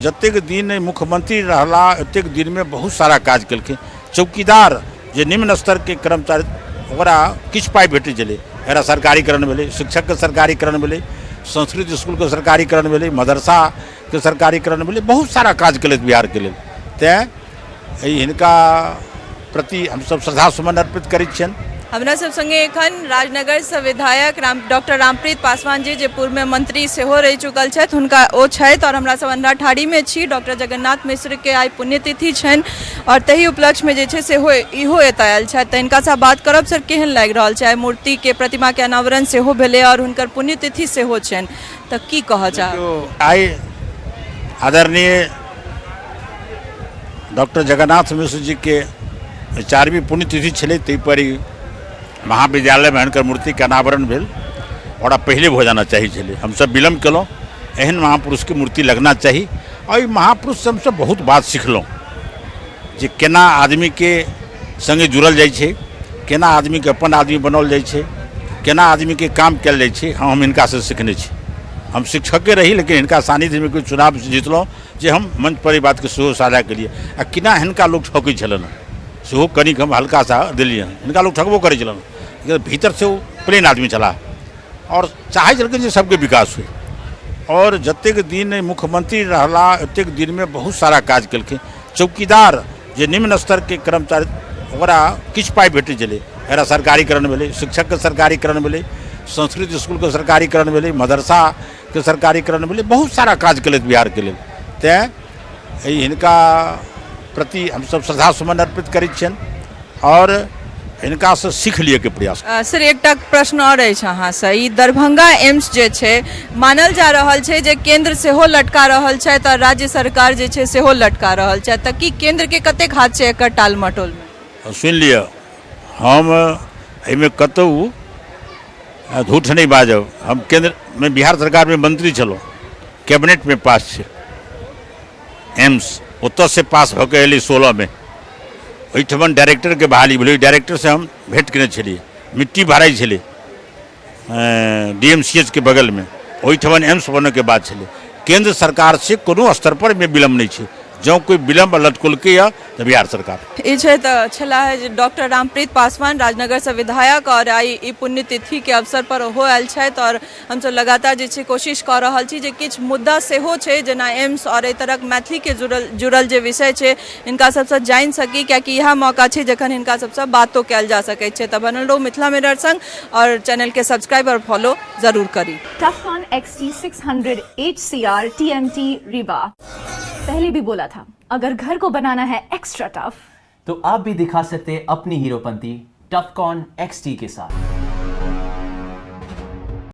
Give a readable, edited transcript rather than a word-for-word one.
जतेक दिन मुख्यमंत्री रहला ओतेक दिनमे बहुत सारा काज केलखिन। चौकीदार जे निम्न स्तरके कर्मचारी ओकरा किछु पाइ भेटै छलै, एकरा सरकारीकरण भेलै, शिक्षकके सरकारीकरण भेलै, संस्कृत इसकुलके सरकारीकरण भेलै, मदरसाके सरकारीकरण भेलै, बहुत सारा काज केलथि बिहारके लेल। तैँ एहि हिनका प्रति हमसभ श्रद्धा सुमन अर्पित करै छियनि। हमरा सब संगे एखन राजनगर से विधायक डॉक्टर रामप्रीत पासवान जी, जे पूर्व में मंत्री सेहो रहि चुकल छथि, हुनका ओ छथि। और हमरा सब अंधराठाढ़ी में छी। डॉक्टर जगन्नाथ मिश्र के आइ पुण्यतिथि छनि और तही उपलक्ष्य में जे छै सेहो इहो एतऽ आयल छथि, तऽ हिनका से बात करब। सर, केहन लागि रहल छै? आइ मूर्ति के प्रतिमा के अनावरण सेहो भेलै और हुनकर पुण्यतिथि सेहो छनि, तऽ की कहऽ चाहब? आइ आदरणीय डॉक्टर जगन्नाथ मिश्र जी के चारवीं पुण्यतिथि छलै, ताहिपर ई महाविद्यालयमे हुनकर मूर्तिके अनावरण भेल। ओकरा पहिले भऽ जाना चाही छलै, हमसभ विलम्ब केलहुँ। एहन महापुरुषके मूर्ति लगना चाही। आ एहि महापुरुषसँ हमसभ बहुत बात सिखलहुँ जे केना आदमीके सङ्गे जुड़ल जाइ छै, केना आदमीके अपन आदमी बनाओल जाइ छै, केना आदमीके काम कयल जाइ छै। हम हिनकासँ सिखने छी। हम शिक्षके रही, लेकिन हिनका सान्निध्यमे कोइ चुनाव जीतलहुँ जे हम मंच पर ई बातके सेहो साझा केलियै। आ केना हिनका लोक ठकै छलनि हँ, सेहो कनिक हम हल्का सा देलियै हँ। हिनका लोक ठकबो करै छलनि, लेकिन भीतरसँ ओ प्लेन आदमी छलाह आओर चाहै छलखिन जे सबके विकास होइ। आओर जतेक दिन मुख्यमंत्री रहला ओतेक दिनमे बहुत सारा काज केलखिन। चौकीदार जे निम्न स्तरके कर्मचारी ओकरा किछु पाइ भेटै छलै, एकरा सरकारीकरण भेलै, शिक्षकके सरकारीकरण भेलै, संस्कृत इसकुलके सरकारीकरण भेलै, मदरसाके सरकारीकरण भेलै, बहुत सारा काज केलथि बिहारके लेल। तैँ एहि हिनका प्रति हमसभ श्रद्धा सुमन अर्पित करै छियनि आओर हिनकासँ सीख लियऽके प्रयास। सर, एकटा प्रश्न आओर अछि अहाँसँ। ई दरभंगा एम्स जे छै, मानल जा रहल छै जे केंद्र सेहो लटका रहल छथि आओर राज्य सरकार जे छै सेहो लटका रहल छथि, तऽ की केंद्रके कतेक हाथ छै एकर टाल मटोलमे? सुनि लिअ, हम एहिमे कतहु झूठ नहि बाजब। हम केन्द्रमे बिहार सरकारमे मंत्री छलहुँ, कैबिनेटमे पास छै एम्स। ओतऽसँ पास भऽ कऽ एलै 16मे, ओहिठमन डायरेक्टरके बहाली भेलै। ओहि डायरेक्टरसँ हम भेँट केने छलियै। मिट्टी भराइ छलै DMCH के बगलमे, ओहिठमन एम्स बनयके बात छलै। केन्द्र सरकारसँ कोनो स्तरपर एहिमे विलम्ब नहि छै। जँ कोइ विलम्ब लटकोलकैए तऽ बिहार सरकार। ई छै तऽ छलाह जे डॉक्टर रामप्रीत पासवान, राजनगरसँ विधायक, आओर आइ ई पुण्यतिथिके अवसर पर ओहो आयल छथि। आओर हमसभ लगातार जे छै कोशिश कऽ रहल छी जे किछु मुद्दा सेहो छै, जेना एम्स आओर एहि तरहक मैथिलीके जुड़ल जुड़ल जे विषय छै, हिनका सभसँ जानि सकी, कियाकि इएह मौका छै जखन हिनका सभसँ बातो कयल जा सकैत छै। तऽ बनल रहू मिथिला मिरर संग आओर चैनलके सब्सक्राइब आओर फॉलो जरूर करी। Tufcon XT600 HCR TMT Rebar। पहले भी बोला था, अगर घर को बनाना है एक्स्ट्रा टफ, तो आप भी दिखा सकते हैं अपनी हीरोपंती टफकॉन XT के साथ।